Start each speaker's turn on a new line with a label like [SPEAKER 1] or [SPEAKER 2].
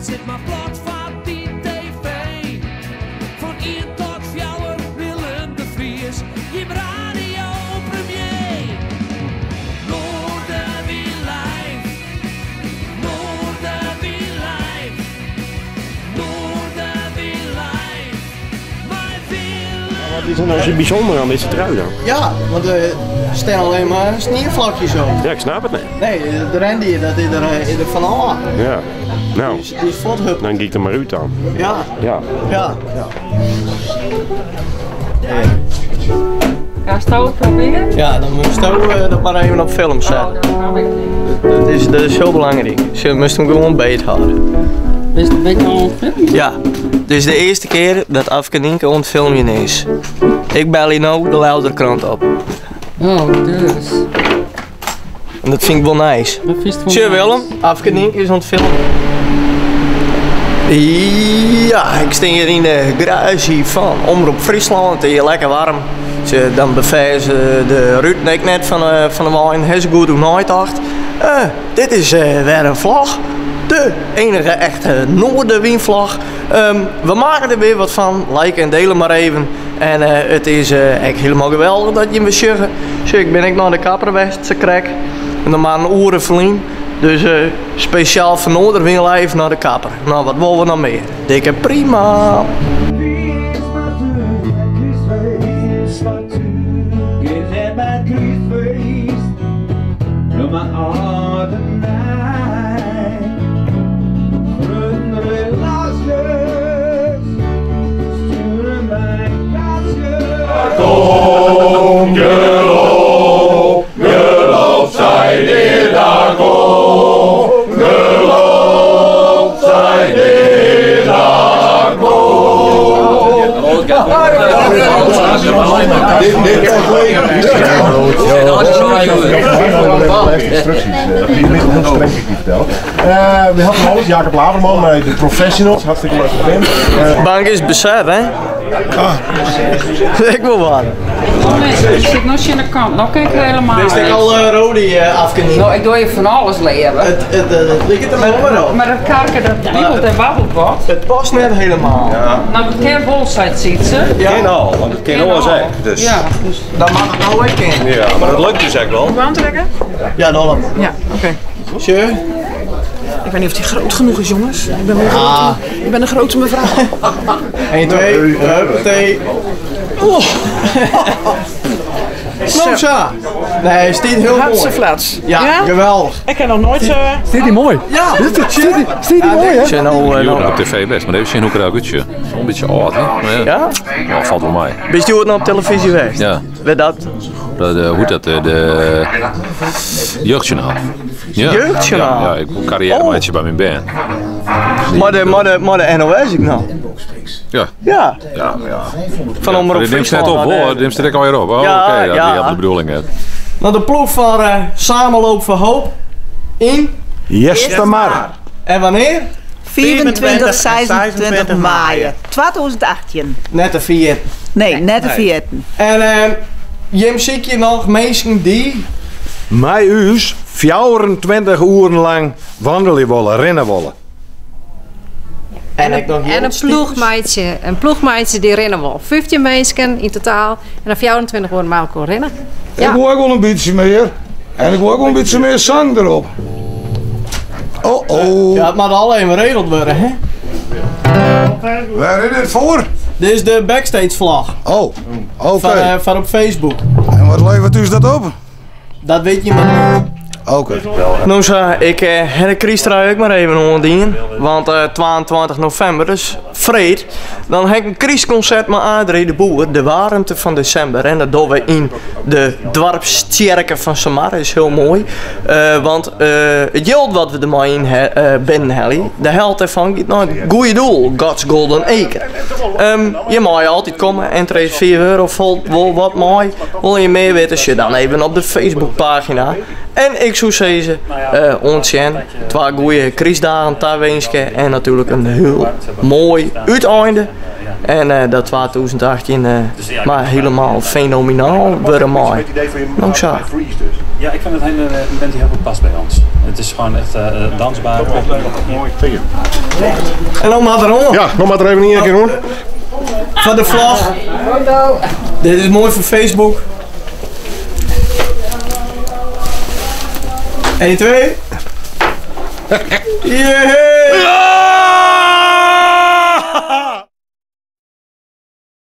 [SPEAKER 1] Sit mar plat foar dy TV. Fan ien tot fjouwer Willem de Vries, jim radiopremier. Noardewyn live, Noardewyn live, Noardewyn live, mei Willem.
[SPEAKER 2] Wat is er nou zo bijzonder aan deze trui dan?
[SPEAKER 3] Ja, want er staan alleen maar sneeuwvlokjes op.
[SPEAKER 2] Ja, ik snap het niet.
[SPEAKER 3] Nee, de rendier, dat is er van af.
[SPEAKER 2] Ja. Nou,
[SPEAKER 3] Die is voorthuppeld.
[SPEAKER 2] dan ga ik er maar uit dan.
[SPEAKER 3] Ja.
[SPEAKER 2] Ja.
[SPEAKER 3] Ja.
[SPEAKER 4] Ga je het proberen?
[SPEAKER 3] Ja, dan moet je dat maar even op film zetten.
[SPEAKER 4] Oh, dat kan ik niet.
[SPEAKER 3] Dat is heel belangrijk. Ze moesten hem gewoon beet houden.
[SPEAKER 4] Is het een beetje al ontfilmd?
[SPEAKER 3] Ja, dit is de eerste keer dat Afke Nienke aan het filmen is. Ik bel hier nou de Louderkrant op.
[SPEAKER 4] Oh, dus.
[SPEAKER 3] En dat vind ik wel nice.
[SPEAKER 4] Dat vind je wel
[SPEAKER 3] Tje
[SPEAKER 4] nice.
[SPEAKER 3] Willem, Afke Nienke is aan het filmen. Ja, ik sta hier in de garage van Omroep Friesland. Het is hier lekker warm. Ze dan bevezen de Ruud en ik net van de wijn. Hij is goed hoe nooit dacht. Dit is weer een vlag. De enige echte Noardewynvlag. We maken er weer wat van. Like en delen maar even. En het is echt helemaal geweldig dat je me zegt. Zeg, ik ben ik naar de kapper geweest, ze krek. En dan maar een oren verlien. Dus speciaal van Noardewyn live naar de kapper. Nou, wat willen we nog meer? Dikke prima.
[SPEAKER 5] Kom, geloof, geloof, zij die daar kom. Geloof, zij die daar kom. Dit kan
[SPEAKER 6] Heel streng, ik niet vertellen. We hadden alles, Jacob Laverman, de professionals, hartstikke leuk band.
[SPEAKER 3] Bank is bezet, hè?
[SPEAKER 6] Ah.
[SPEAKER 3] Ik wil wat.
[SPEAKER 4] Oh nee, ik zit nog in de kant. Nou kijk ik helemaal
[SPEAKER 3] Dit is
[SPEAKER 4] niet.
[SPEAKER 3] al Rodi afgeniet.
[SPEAKER 4] Nou, ik doe je van alles leren.
[SPEAKER 3] Het ligt er maar op.
[SPEAKER 4] Maar dat karken, dat wiebelt en wabbelt wat.
[SPEAKER 3] Het past net helemaal.
[SPEAKER 4] Ja. Nou, dat ken wel, zei het Sietse.
[SPEAKER 3] Ja.
[SPEAKER 7] Ken al, want het ken al zijn. Dus.
[SPEAKER 4] Ja, dus.
[SPEAKER 3] Dat mag het nou ook kennen.
[SPEAKER 7] Ja, maar dat lukt dus eigenlijk wel.
[SPEAKER 8] Moet ik aantrekken?
[SPEAKER 3] Ja, dat wel.
[SPEAKER 8] Ja, oké.
[SPEAKER 3] Sure.
[SPEAKER 8] Ik weet niet of die groot genoeg is, jongens. Ik ben wel grote,
[SPEAKER 3] Ah.
[SPEAKER 8] ik ben een grote mevrouw.
[SPEAKER 3] 1, 2, huppatee.
[SPEAKER 8] Oh.
[SPEAKER 3] Nou zo. Nee, is dit heel mooi.
[SPEAKER 8] Hartstikke flats.
[SPEAKER 3] Ja,
[SPEAKER 8] Ja?
[SPEAKER 3] geweldig.
[SPEAKER 8] Ik heb nog nooit zo...
[SPEAKER 9] Is dit mooi?
[SPEAKER 3] Ja.
[SPEAKER 9] Is dit mooi, hè?
[SPEAKER 3] Zijn nou,
[SPEAKER 10] Joeren
[SPEAKER 3] nou-
[SPEAKER 10] op tv best, maar deze zien hoe ik eruit uitzie. Een beetje oud, hè? Maar ja.
[SPEAKER 3] Ja?
[SPEAKER 10] Ja, valt wel mee.
[SPEAKER 3] Bist je nou op televisie geweest?
[SPEAKER 10] Ja.
[SPEAKER 3] Weet dat?
[SPEAKER 10] Dat, hoe dat, de jeugdjournaal. Ja.
[SPEAKER 3] Jeugdjournaal?
[SPEAKER 10] Ja, ja, ik wil carrière
[SPEAKER 3] Oh.
[SPEAKER 10] maatje bij mijn band.
[SPEAKER 3] Maar de NOS ik nou.
[SPEAKER 10] Ja.
[SPEAKER 3] Ja.
[SPEAKER 10] Ja, ja.
[SPEAKER 3] Van Omroep
[SPEAKER 10] Die neemt ze net op,
[SPEAKER 3] Friesland,
[SPEAKER 10] hoor. Die neemt ze direct alweer op. Oh,
[SPEAKER 3] Ja,
[SPEAKER 10] oké, ja,
[SPEAKER 3] ja.
[SPEAKER 10] die had de bedoeling, hè.
[SPEAKER 3] Nou, de ploeg van Samenloop voor Hoop in
[SPEAKER 6] Eastermar.
[SPEAKER 3] En wanneer?
[SPEAKER 11] 24, 26 mei 2018.
[SPEAKER 3] Net de vier.
[SPEAKER 11] Nee, net de vierten.
[SPEAKER 3] En Jim, zie je nog mensen die...
[SPEAKER 6] Mij uus 24 uur lang wandelen willen, rennen willen.
[SPEAKER 3] En ik nog
[SPEAKER 12] En een ploegmeidje die rennen wil. 15 mensen in totaal en dan 24 uur maar elkaar rennen. Ja.
[SPEAKER 13] Ik wil ook wel een beetje meer. En ik wil ook wel een beetje meer zang erop.
[SPEAKER 6] Oh oh.
[SPEAKER 3] Ja, het moet al even geregeld worden, hè?
[SPEAKER 13] Waar is dit voor?
[SPEAKER 3] Dit is de backstage vlag.
[SPEAKER 13] Oh, oké.
[SPEAKER 3] Van op Facebook.
[SPEAKER 13] En wat levert u dat op?
[SPEAKER 3] Dat weet je maar niet.
[SPEAKER 13] Oké.
[SPEAKER 3] Nou zo, ik heb de kersttrui ook maar even ondien. Want 22 november, dus vreed, dan heb ik een kerstconcert met Adrie de Boer, de warmte van december. En dat doen we in de dorpstjerken van Samar, dat is heel mooi. Want het geld wat we er maar in binnen hebben, de helft ervan gaat naar het goede doel, God's Golden Acre. Je mag altijd komen, entree is 4 euro, valt wel wat mooi. Wil je meer weten, zet dan even op de Facebookpagina. En ik zou zeggen, ons twee goede kerstdagen daar wensen en natuurlijk een heel mooi uiteinde. En dat 2018 maar helemaal fenomenaal worden mooi. Nou zo.
[SPEAKER 14] Ja, ik vind het hele, een band die heel goed past bij ons. Het is gewoon echt dansbaar.
[SPEAKER 6] Mooi, tegen.
[SPEAKER 3] En dan maar erom.
[SPEAKER 6] Ja, nog maar er even één keer hoor.
[SPEAKER 3] Van de vlag. Dit is mooi voor Facebook. 1, 2. Yeah!